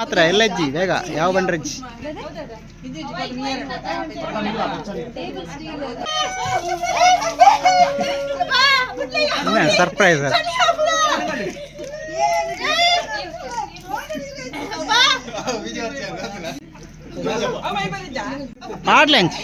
ಮಾತ್ರ ಎಲ್ಲ ಅಜ್ಜಿ ಬೇಗ ಯಾವ ಬಂಡ್ರಜ್ಜಿ ಸರ್ಪ್ರೈಸ್. ಪಾಡ್ಲೆ ಅಂಚಿ.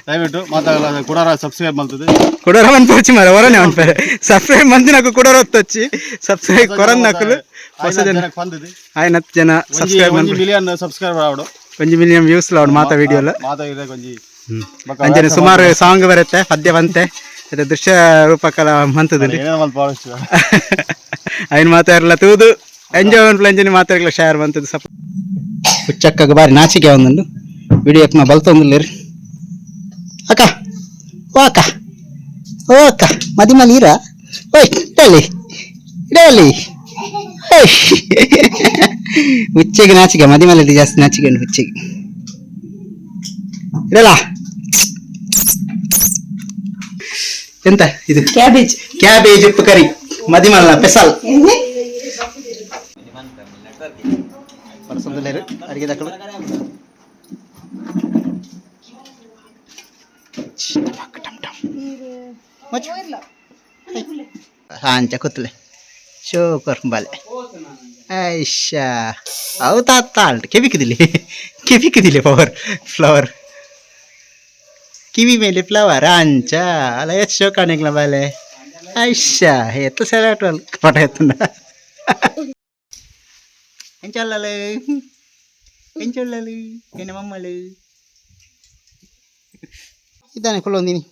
ದಯವಿಟ್ಟು ಮಾತಾಡಲ್ಲ ಕುಡಾರ ಸಬ್ಸ್ಕ್ರೈಬ್ ಮಾಡ್ತದೆ. ಕುಡೋರ ಮನ್ಪೊಚ್ಚಿ ಮರ ಹೊರನೆ ಮನ್ಪರೆ. ಸಬ್ಸ್ಕ್ರೈಬ್ ಮಂದಿನಕು ಕುಡೋರ ಹೊತ್ತೊಚ್ಚಿ ಸಬ್ಸ್ಕ್ರೈಬ್ ಕೊರನ್ನಕುಲು ಹೊಸ ಜನ ಬಂದಿದೆ. ಆಯ್ನತ್ ಜನ ಸಬ್ಸ್ಕ್ರೈಬ್. ಒಂಜಿ ಮಿಲಿಯನ್ ಸಬ್ಸ್ಕ್ರೈಬರ್ ಆವಡು. 1 ಮಿಲಿಯನ್ ವ್ಯೂಸ್ ಅವನು ಮಾತಾ ವಿಡಿಯೋ ಎಲ್ಲ. ಮಾತಾ ಇದೆ ಒಂಜಿ. ಅಂಚನೆ ಸುಮಾರು ಸಾಂಗ್ ಬರುತ್ತೆ, ಪದ್ಯ ಬಂತೆ, ಮತ್ತೆ ದೃಶ್ಯ ರೂಪಕಲ ಮಂತದಲ್ಲಿ. ಏನೇನು ಮಲ್ಪ ಭಾಳಷ್ಟು. ಐನ್ ಮಾತಾಡಲ್ಲ ತೂದು ಎಂಜಾಯ್ ಮನ್ಪುಲ. ಅಂಚನೆ ಮಾತಾಡಲ್ಲ ಶೇರ್ ಮಂತದ್ದು ಸಪ್ ಹುಚ್ಚಕ್ಕಗ ಬಾರಿ ನಾಚಿಕೆ ಒಂದುಂಡು. ವಿಡಿಯೋ ಎಕ್ನ ಬಲ್ತೊಂದುಲ್ಲೇರು. ಅಕ್ಕ, ಓ ಅಕ್ಕ, ಓ ಅಕ್ಕ, ಮದಿಮಲ್ ಈರ? ಓಯ್ ಇಡಲಿ ಇಡಲಿ. ಓಯ್, ಹುಚ್ಚೆಗೆ ನಾಚಿಕೆ, ಮದಿಮಲಲ್ಲಿ ಜಾಸ್ತಿ ನಾಚಿಕೆ ಉಂಟು ಹುಚ್ಚೆಗೆ. ಇಡಲ್ಲ. ಎಂತ ಇದು? ಕ್ಯಾಬೇಜ್. ಕ್ಯಾಬೇಜ್ ಉಪ್ಪು ಕರಿ, ಮದಿಮಲ್ಲ ಪೆಸಲ್ ಪರ್ಸೊಂದುಲ್ಲೆರ್ ಅಡಿಗೆ ದಕ್ಕಲು. ಅಂಚ ಕೂತ್ಲೆ ಶೋ ಕೊರ್ಂಬಾಲೆ. ಐಶಾ, ಅವು ತಾತ ಆಲ್ಟ್ ಕೆಬಿಕ್ಕಿದಿಲ್ಲಿ ಕೆಬಿಕ್ಕಿದಿಲ್ಲಿ. ಪವರ್ ಫ್ಲವರ್ ಕಿವಿ ಮೇಲೆ ಫ್ಲವರ್ ಅಂಚ ಅಲ್ಲ. ಎಷ್ಟು ಶೋ ಕಾಣಿಗ್ಲ ಬಾಲೆ. ಐಶಾ, ಎತ್ತ ಸೆಲಾಟ್ ಪಟ ಎತ್ತುಂಡ. ಎಂಚೊಲ್ಲಲು ಎಂಚೊಲ್ಲಲು ಎನ್ನ ಮಮ್ಮಳು ಇದ್ದಾನೆ ಕುಳ್ಳೊಂದಿನಿ.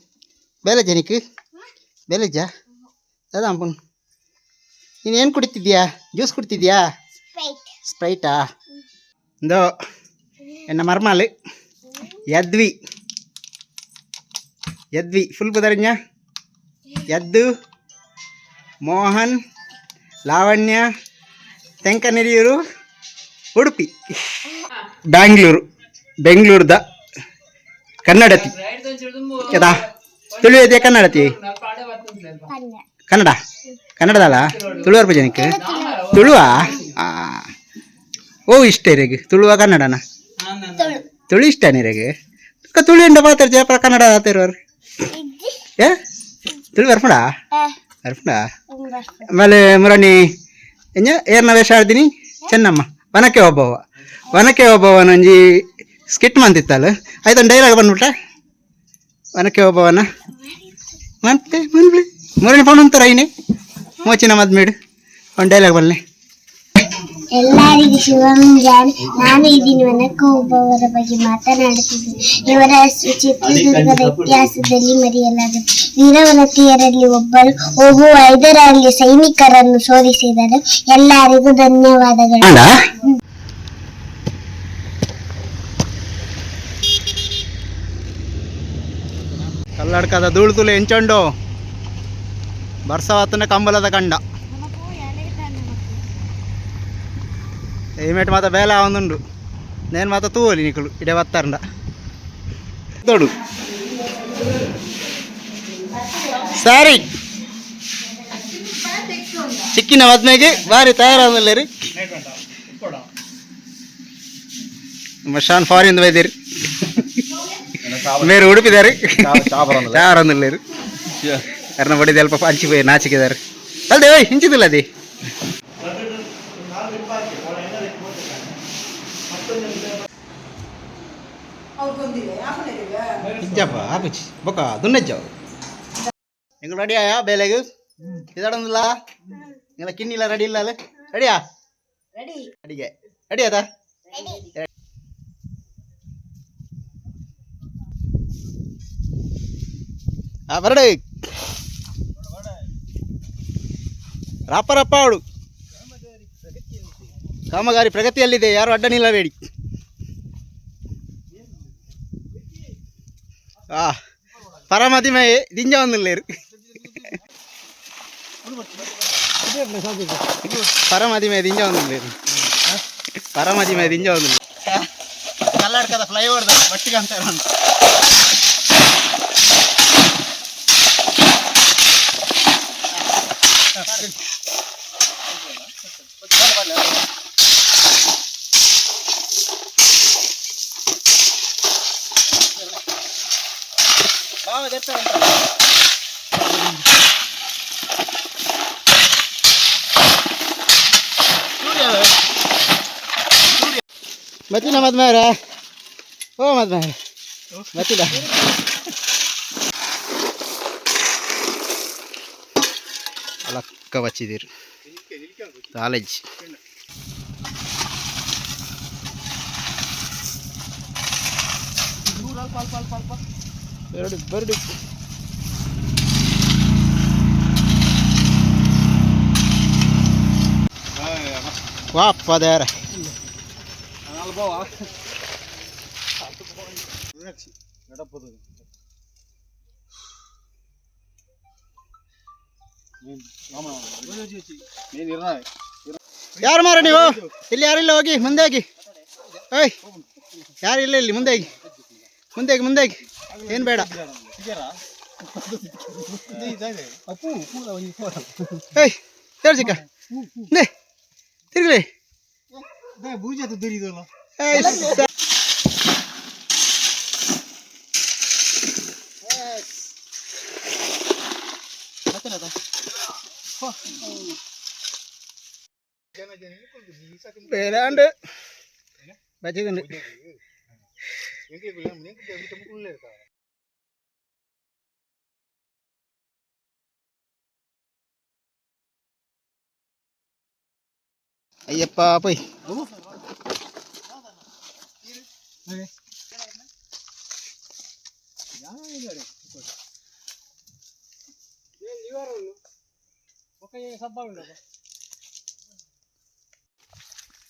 ಬೇಲೆಜ್ಜ ನಿಕ್ ಬೇಲೆಜ್ಜ ದಾದಾ ಅಂಪುನ್. ನೀನು ಏನು ಕುಡಿತಿದ್ಯಾ? ಜ್ಯೂಸ್ ಕುಡ್ತಿದ್ಯಾ? ಸ್ಪ್ರೈಟಾ? ಇಂದೋ ಎನ್ನ ಮರ್ಮಾಲ್ ಯದ್ವಿ. ಯದ್ವಿ ಫುಲ್ ಪುದರಿಂಜ ಯದ್ದು ಮೋಹನ್ ಲಾವಣ್ಯ, ತೆಂಕನೆರಿಯೂರು, ಉಡುಪಿ, ಬ್ಯಾಂಗ್ಳೂರು, ಬೆಂಗಳೂರ್ದ ಕನ್ನಡತಿ. ಯದಾ ತುಳು ಇದೆಯಾ ಕನ್ನಡತಿ? ಕನ್ನಡ, ಕನ್ನಡದಲ್ಲ ತುಳು ಜನಕ್ಕೆ ತುಳುವಾ? ಆ ಓ ಇಷ್ಟ ಇರೆಗ್ ತುಳುವ ಕನ್ನಡನ? ತುಳು ಇಷ್ಟ ನಿರೆಗೆ? ತುಳು ಎಂಡ ಪಾತ್ರ ಕನ್ನಡ ಆತಿರುವರು. ಏ ತುಳು ಬರ್ಪುಂಡಾ? ಬರ್ಪುಂಡಾ? ಆಮೇಲೆ ಮುರಣಿ ಎಂಜ ಏರ್ನ ವೇಷ ಆಡ್ತೀನಿ? ಚೆನ್ನಮ್ಮ, ವನಕೆ ಒಬ್ಬವ. ವನಕೆ ಒಬ್ಬವನ ಒಂಜಿ ಸ್ಕಿಟ್ ಮಂತಿತ್ತಲ್ಲ, ಆಯ್ತು, ಡೈಲಾಗ್ ಬಂದ್ಬಿಟ್ಟ ವನಕೆ ಒಬ್ಬವನ ಮನ್ಪೆ ಮನ್ಪ್ಲೆ. ಮುರಣಿ ಫೋನ್ ಅಂತಾರ ಐನೆ ಮೋಚಿನ ಮದ್ಮೇಡು ಒಂದು ಡೈಲಾಗ್ ಬಲ್ಲೆ. ಎಲ್ಲರಿಗೂ ಶುಭ ಮುಂಜಾನೆ. ನಾನು ಈ ದಿನ ಒಬ್ಬವರ ಬಗ್ಗೆ ಮಾತನಾಡುತ್ತಿದ್ದೇನೆ. ಇವರ ಹೆಸರು ಚಿತ್ರದುರ್ಗದ ಇತಿಹಾಸದಲ್ಲಿ ಮರೆಯಲಾಗದು. ವೀರವನತಿಯರಲ್ಲಿ ಒಬ್ಬರು. ಓಬವ್ವ ಹೈದರಾಲಿ ಸೈನಿಕರನ್ನು ಸೋಲಿಸಿದರು. ಎಲ್ಲರಿಗೂ ಧನ್ಯವಾದಗಳು. ಅಲ್ಲ, ಕಲ್ಲಡ್ಕದ ಧೂಳು ತುಲೆ ಎಂಚೊಂಡು. ಬರ್ಸವಾತನ ಕಂಬಲದ ಕಂಡ ಏಮೇಟ್ ಮಾತ ಬೇಲ ಒಂದುಂಡು. ನೇನು ಮಾತ ತೂವಲಿ ನಿಕುಲು ಇಡೆ ಬತ್ತಾರಂಡ ತೋಡು. ಸಾರಿ ಚಿಕ್ಕಿನ ಮದ್ಮೆಗೆ ಬಾರಿ ತಯಾರಾದಲ್ಲೇರಿ. ನಮ್ಮ ಶಾನ್ ಫಾರಿನ್ ಬೈದಿರಿ, ಬೇರೆ ಉಡುಪಿದಾರೆ. ಚಾರೊಂದುಲ್ಲೇರು. ಅರ್ನ ಬಡಿದ ಅಲ್ಪ ಅಂಚಿ ಪೋಯಿ ನಾಚಿಕೆದಾರೆ ಅಲ್ದೆ. ಓಯ್, ಇಂಚಿದಿಲ್ಲ ಅದೇ. ಇಜ್ಜಪ್ಪ ಆಪುಚಿ ಬೊಕ ದುನ್ನೆಜ್ಜ. ಎಂಗಳು ರೆಡಿ ಆಯಾ ಬೇಲೆಗ್? ಇದಾಡೊಂದಿಲ್ಲ ಎಂಗಳ ಕಿನ್ನಿಲ್ಲ. ರೆಡಿ ಇಲ್ಲ ಅಲ್ಲ? ರೆಡಿಯಾ? ಅಡಿಗೆ ರೆಡಿ ಆತಾ? ಆ ಬರಡೆ ರಾಪ ರಪ್ಪ ಅವಳು. ಕಾಮಗಾರಿ ಪ್ರಗತಿಯಲ್ಲಿದೆ, ಯಾರು ಅಡ್ಡ ನಿಲ್ಲಬೇಡಿ. ಆ ಪರಮದಿಮೆ ದಿಂಜ ಒಂದುಲ್ಲೇರು ಪರಮದಿಮೆ ದಿಂಜ ಒಂದುಲ್ಲೇರು ಪರಮದಿಮೆ ದಿಂಜ ಒಂದುಲ್ಲೇರು ಕಲ್ಲಾಡ್ಕದ ಫ್ಲೈಓವರ್ ಬಟ್ಟಿಗೆ ಅಂತ. ಮತ್ತಿನ ಮದ್ಮೇರ ಓ ಮದ್ಮೇರ ಮತ್ತಿಲ್ಲ. ಅಲಕ್ಕ ಬಚ್ಚಿದಿರು ಕಾಲೇಜ್. ಎರಡು ಬರಡು. ವಾಪ್ಪ ದೇರ. ಯಾರು ಮಾರ ನೀವು? ಇಲ್ಲಿ ಯಾರಿಲ್ಲ, ಹೋಗಿ ಮುಂದೆ ಹೋಗಿ. ಓಯ್, ಯಾರು ಇಲ್ಲ ಇಲ್ಲಿ, ಮುಂದೆ ಹೋಗಿ, ಮುಂದೆ ಹೋಗಿ, ಮುಂದೆ ಹೋಗಿ. ಏನು ಬೇಡ. ಏಯ್ ಹೇಳು ಚಿಕ್ಕ ನೇ ತಿರುಗಲಿ. ಏಯ್. ಬೇಲಾಂಡ್ ಬಚ್ಚಿದಂಡು. ಅಯ್ಯಪ್ಪ ಪೊಯ್.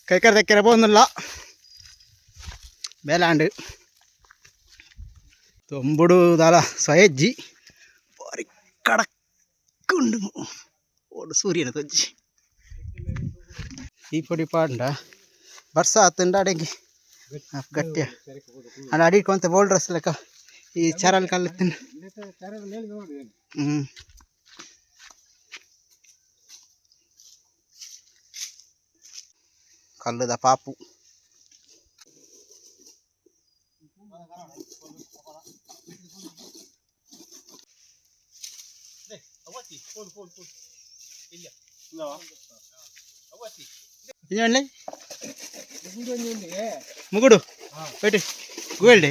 ಕೈಕರ್ ದಕ್ಕೆರೆ ಪೋಂದುಲ್ಲ ಬೇಲಾಂಡ್ ತೊಂಬುಡು ದಾಲ ಸೊಯಜ್ಜಿ ಬಾರಿ ಕಡಕ್ ಉಂಡು. ಓಡು ಸೂರ್ಯನ ತೊಜ್ಜಿ ಈ ಪೊಡಿ ಪಾಂಡ ಬರ್ಸ ಆತಂಡ ಅಡೆಗೆ ಗಟ್ಟಿಯ ಅಡ ಅಡಿಕೊಂತ ಬೋಲ್ಡ್ರಸ್ ಲೆಕ್ಕ ಈ ಚರಲ್ ಕಲ್ಲತ್ತಿನ. ಹ್ಞೂ, ಕಲ್ಲುದ ಪಾಪು. ಇನ್ನೊಂದು ಮುಗುಡು ಬೇಟೆ ಗುವೆಲ್ಡೆ.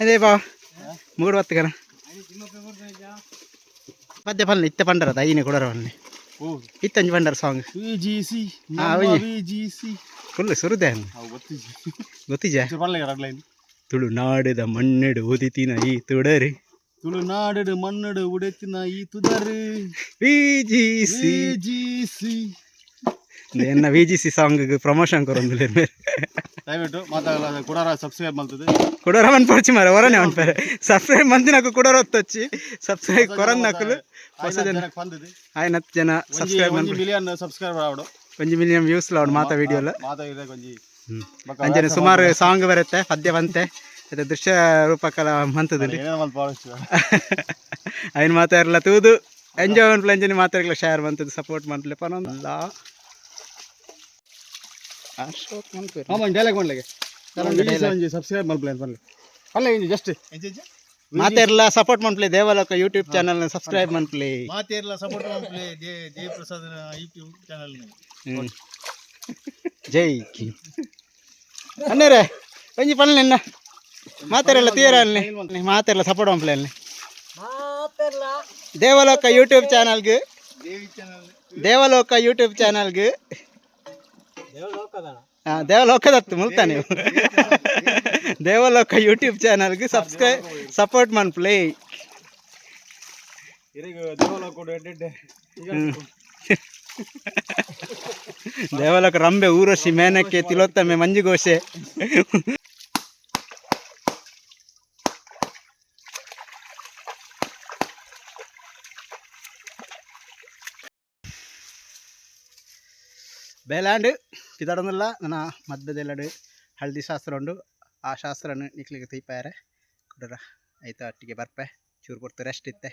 ಅದೇ ಬಾ ಮುಗುಡು ಬತ್ತಗನ ಪದ್ಯ ಪಲ್ಲೆ ಇತ್ತೆ ಪಂಡರದ ಐನೆ ಕೊಡರ ಪಲ್ಲೆ ಇತ್ತಂಜಿ ಪಂಡರ song. V G C. ಹಾ, ಒಂಜಿ. V G C. Full ಸುರುದೆ. ಅವು ಗೊತ್ತಿಜಿ. ಗೊತ್ತಿಜ. ಪಲ್ಲೆ ಎರಡು ಲೈನ್. ತುಳುನಾಡದ ಮಣ್ಣೆಡು ಉದಿತಿನ ಈ ತುಡರಿ. ತುಳುನಾಡು ಮಣ್ಣಡು ಉಡೆತಿನ ಈ ತುದರು. V G C. V G C. ಎನ್ನ V G C song promotion ಕೊರೊಂದುಲ್ಲೆರ್ ಮೇರ್. ದಯವಿಟ್ಟು ಮಾತಾಡಲ್ಲ ಕುಡಾರ ಸಬ್ಸ್ಕ್ರೈಬ್ ಮಾಡ್ತದೆ. ಕುಡೋರ ಮನ್ಪೊಡ್ಚಿ ಮಾರ ಹೊರನೆ ಮನ್ಪರೆ. ಸಬ್ಸ್ಕ್ರೈಬ್ ಮಂದಿನಕು ಕುಡೋರ ಒತ್ತೊಚ್ಚಿ ಸಬ್ಸ್ಕ್ರೈಬ್ ಕೊರನ್ನಕುಲು ಹೊಸ ಜನ ಬಂದಿದೆ. ಆಯ್ನತ್ ಜನ ಸಬ್ಸ್ಕ್ರೈಬ್ ಒಂಜಿ ಮನ್ಪು. Million subscriber ಆವಡು. ಒಂಜಿ ಮಿಲಿಯನ್ ವ್ಯೂಸ್ ಲಾವಡ್ ಮಾತಾ ವಿಡಿಯೋ ಎಲ್ಲ. ಮಾತಾ ಇದೆ ಒಂಜಿ. ಅಂಚನೆ ಸುಮಾರು ಸಾಂಗ್ ಬರುತ್ತೆ, ಪದ್ಯ ಬಂತೆ, ಮತ್ತೆ ದೃಶ್ಯ ರೂಪಕಲ ಮಂತದಲ್ಲಿ. ಏನೇನು ಮಲ್ಪ ಐನ್ ಮಾತಾಡಲ್ಲ ತೂದು ಎಂಜಾಯ್ ಮನ್ಪುಲೆ. ಅಂಚನೆ ಮಾತಾಡಲ್ಲ ಶೇರ್ ಮಂತದ್ದು ಸಪೋರ್ಟ್ ಮನ್ಪುಲೆ ಪನೊಂದುಲ್ಲ ಅಶೋಕ್ ಮನ್ಪುವೆರ್. ಮಾಮ ಡೈಲಾಗ್ ಮಾಡ್ಲಿಕ್ಕೆ. dialogue. ಒಂಜಿ ಸಬ್ಸ್ಕ್ರೈಬ್ ಮಲ್ಪಲೆ ಪನ್ಲೆ ಪನ್ಲೆ ಇಂಜಿ ಜಸ್ಟ್. ಮಾತೆರ್ಲ ಸಪೋರ್ಟ್ ಮನ್ಪುಲೆ. ದೇವಲೋಕ YouTube channel subscribe ಮನ್ಪುಲೆ. ಮಾತೇರ್ಲ support ಮಲ್ಪುಲೆ ದೇವಪ್ರಸಾದ್ YouTube channel. ಹ್ಮ್. ಜೈ ಕಿ ಅಣ್ಣರೇ ಒಂಜಿ ಪನ್ಲೆ ಎನ್ನ ಮಾತೆರೆಲ್ಲ ತೀರ ಅಲ್ಲಿ ಮಾತೆರ್ಲ ಸಪೋರ್ಟ್ ಮನ್ಪುಲೆ ಅಲ್ಲಿ ದೇವಲೋಕ ಯೂಟ್ಯೂಬ್ ಚಾನಲ್ಗೆ, ದೇವಲೋಕ ಯೂಟ್ಯೂಬ್ ಚಾನಲ್ಗೆ. ಹಾಂ, ದೇವಲೋಕದತ್ತು ಮುಲ್ತಾನೆ. ದೇವಲೋಕ ಯೂಟ್ಯೂಬ್ ಚಾನಲ್ಗೆ ಸಬ್ಸ್ಕ್ರೈಬ್ ಸಪೋರ್ಟ್ ಮನ್ಪುಲೆ. ಇರೆಗ್ ದೇವಲೋಕ ಎಡ್ಡೆ. ದೇವಲೋಕ ರಂಬೆ ಊರ್ವಶಿ ಮೇನಕೆ ತಿಲೋತ್ತಮೆ ಮಂಜುಘೋಷೆ. ಬೇಲಾಂಡ್ ಪಿದಡೊಂದುಲ್ಲ ನನ ಮದ್ದದೆಲ್ಲಡು ಹಳದಿ ಶಾಸ್ತ್ರ ಉಂಡು. ಆ ಶಾಸ್ತ್ರನು ನಿಕ್ಲಿಗೆ ತೈಪಾರೆ ಕುಡರ ಐತ ಅಟ್ಟಿಗೆ ಬರ್ಪೆ ಚೂರು ಪೊರ್ತು ರೆಸ್ಟ್ ಇತ್ತೆ.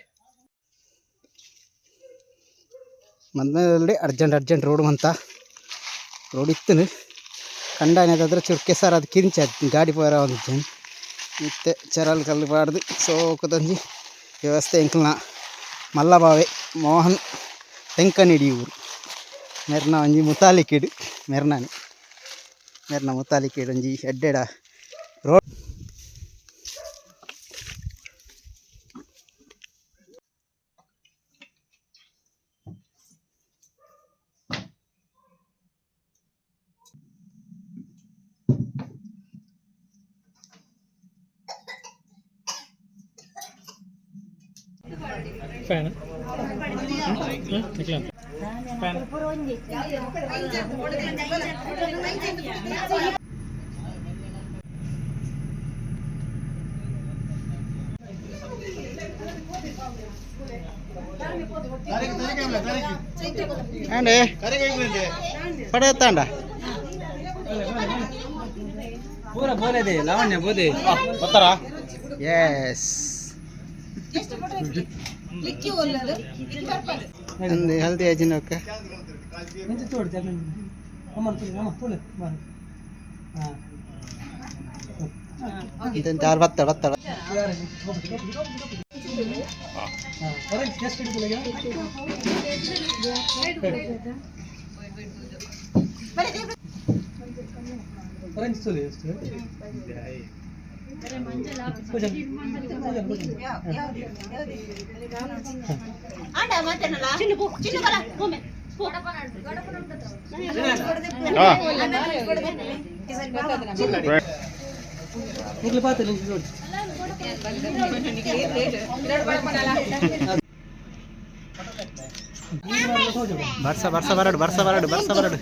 ಮದ್ಮೆದಲ್ಲಿ ಅರ್ಜೆಂಟ್ ಅರ್ಜೆಂಟ್ ರೋಡ್ ಮಂತ ರೋಡ್ ಇತ್ತನು ಕಂಡಾನೆ ಚೂರು ಕೆಸರು ಅದು ಕಿರಿಂಚ ಗಾಡಿ ಪೋರ ಒಂದು ಇತ್ತೆ ಚರಲ್ ಕಲ್ಲು ಪಾಡ್ದು ಸೋಕುದಂಜಿ ವ್ಯವಸ್ಥೆ ಎಂಕ್ಲನ ಮಲ್ಲಬಾವೆ ಮೋಹನ್ ತೆಂಕನಿಡಿ ಊರು ಮೆರ್ನ ಒಂಜಿ ಮುತಾಲಿಕಿಡು ಮೆರ್ನಾನಿ ಮೆರ್ನ ಮುತಾಲಿಕಿಡು ಒಂಜಿ ಎಡ್ಡೆಡ ರೋಡ್. ಆಂಡೆ ಪಡೆಯತ್ತಾಂಡ ಪೂರ ಬೋಲೆದೆ ಲಾವಣ್ಯ ಬೋದೆ. ಬರ್ತಾರಾ? ಎಸ್, ಅಂದೆ ಹಲ್ದಿ ಅಜಿನೋಕ. ಇಂತೆಂತ ಆರು ಬತ್ತಾಡ ಬತ್ತಾಡ. ಬರ್ಸ ಬರ್ಸ ಬರಡು ಬರ್ಸ ಬರಡು ಬರ್ಸ ಬರಡು.